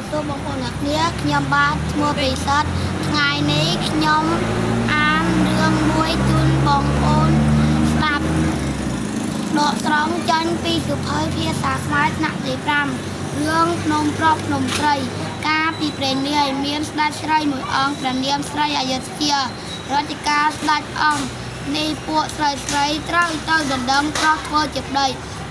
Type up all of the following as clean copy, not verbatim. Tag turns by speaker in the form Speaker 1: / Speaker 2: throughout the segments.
Speaker 1: រាបសួរបងប្អូនអ្នកគ្នាខ្ញុំបាទឈ្មោះពិសិដ្ឋថ្ងៃនេះខ្ញុំអានរឿងមួយជូនបងប្អូនស្ដាប់ដកស្រង់ចេញពីសៀវភៅភាសាខ្មែរថ្នាក់ទី5រឿងភ្នំប្រុសភ្នំស្រី កាលពីព្រេងនាយមានស្ដេចស្រីមួយអង្គព្រះនាមស្រីអយុធ្យារជ្ជកាលស្ដេចអង្គនេះពួកស្រីស្រីត្រូវទៅដណ្ដឹងប្រុសធ្វើជាប្តី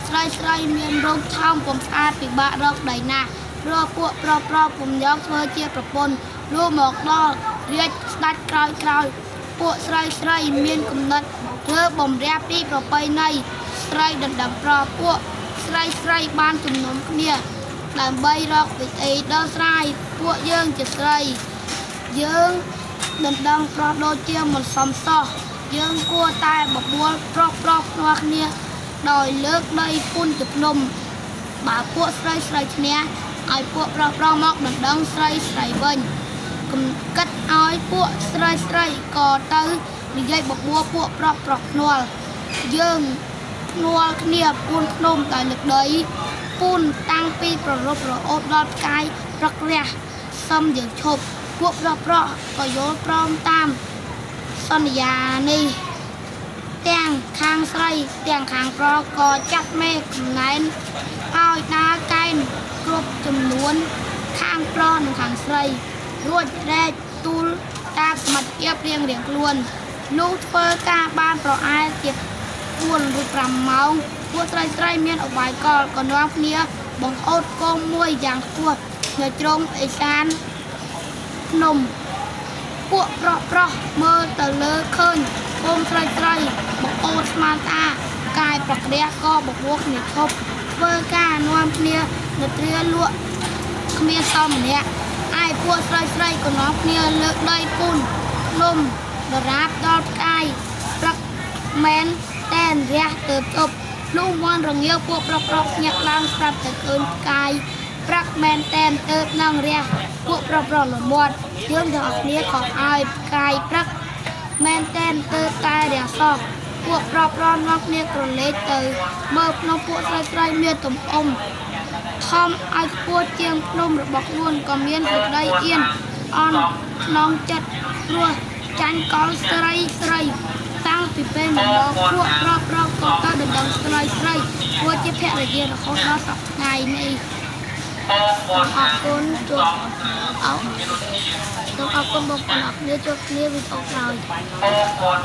Speaker 1: ស្រីស្រីមានរូបថោមពុំស្អាតពិបាករកប្តីណាស់ព្រោះពួកប្រុសប្រុសពុំយកធ្វើជាប្រពន្ធលុះមកដល់រាជស្ដេចក្រោយក្រោយពួកស្រីស្រីមានគំនិតធ្វើបំរាស់ពីប្រពៃណីស្រីដណ្ដឹងប្រុសពួកស្រីស្រីបានជំនុំគ្នា ដើម្បីរកវិធីដោះស្រាយពួកយើងជាស្រីយើងដណ្ដឹងប្រុសដូចជាមិនសមសោះយើងគួរតែបបួលប្រុសប្រុសភ្នាល់គ្នាដោយលើកដីពុនជាភ្នំបើពួកស្រីស្រីឈ្នះឲ្យពួកប្រុសប្រុសមកដណ្ដឹងស្រីស្រីវិញគំគិតឲ្យពួកស្រីស្រីក៏ទៅនិយាយបបួលពួកប្រុសប្រុសភ្នាល់យើងភ្នាល់គ្នាពូនភ្នំដោយលើកដី ពូនតាំងពីប្ររពរអូតដល់ផ្កាយព្រឹករះសំយើងឈប់ពួកប្រុសប្រុសក៏យល់ព្រមតាមសន្យានេះទាំងខាងស្រីទាំងខាងប្រុសក៏ចាត់មេកំណែនឲ្យដើរកែនគ្រប់ចំនួនខាងប្រុសនិងខាងស្រីរួចរែកទូលតាមសមត្ថភាពរៀងរៀងខ្លួនលុះធ្វើការបានប្រអែលជា 4ឬ5ម៉ោងពួកស្រីស្រីមានឧបាយកលក៏នាំគ្នាបង្អូតកងមួយយ៉ាងខ្ពស់នៅជ្រុងឦសានភ្នំពួកប្រុសប្រុសមើលទៅលើឃើញកូនស្រីស្រីបង្អូតស្មានថាកាយប្រក្រាស់ក៏បបួលគ្នាឈប់ធ្វើការនាំគ្នានៅត្រាលក់គ្មានសមម្នាក់ឯពួកស្រីស្រីក៏នាំគ្នាលើកដីពូនភ្នំដរាបដល់ផ្កាយព្រឹកមែនតែនរះទៅជប់លុះមន់រងាវពួកប្រុសប្រុសភ្ញាក់ឡើងស្រាប់តែឃើញផ្កាយព្រឹកមែនតែនទៅនឹងរះពួកប្រុសប្រុសលមាត់យើងទាំងអស់គ្នាក៏ឲ្យផ្កាយព្រឹកមែនតែនទៅតែរះសោះពួកប្រុសប្រុសនាំគ្នាក្រឡេកទៅមើលភ្នំពួកស្រីស្រីមានទំអុំធំឲ្យខ្ពស់ជាងភ្នំរបស់ខ្លួនក៏មានសេចក្តីអៀនអន់ក្នុងចិត្តព្រោះចាញ់កលស្រីស្រីតាំងពីពេលនោះមកពួកប្រុសប្រុសក៏ទៅដណ្ដឹងស្រីស្រីធ្វើជាភរិយារហូតដល់សប្តាហ៍ថ្ងៃនេះសូមអរគុណជួបអរសូមអរគុណបងប្អូនអរគ្នាជួបគ្នាវីដេអូក្រោយ
Speaker 2: បងប្អូន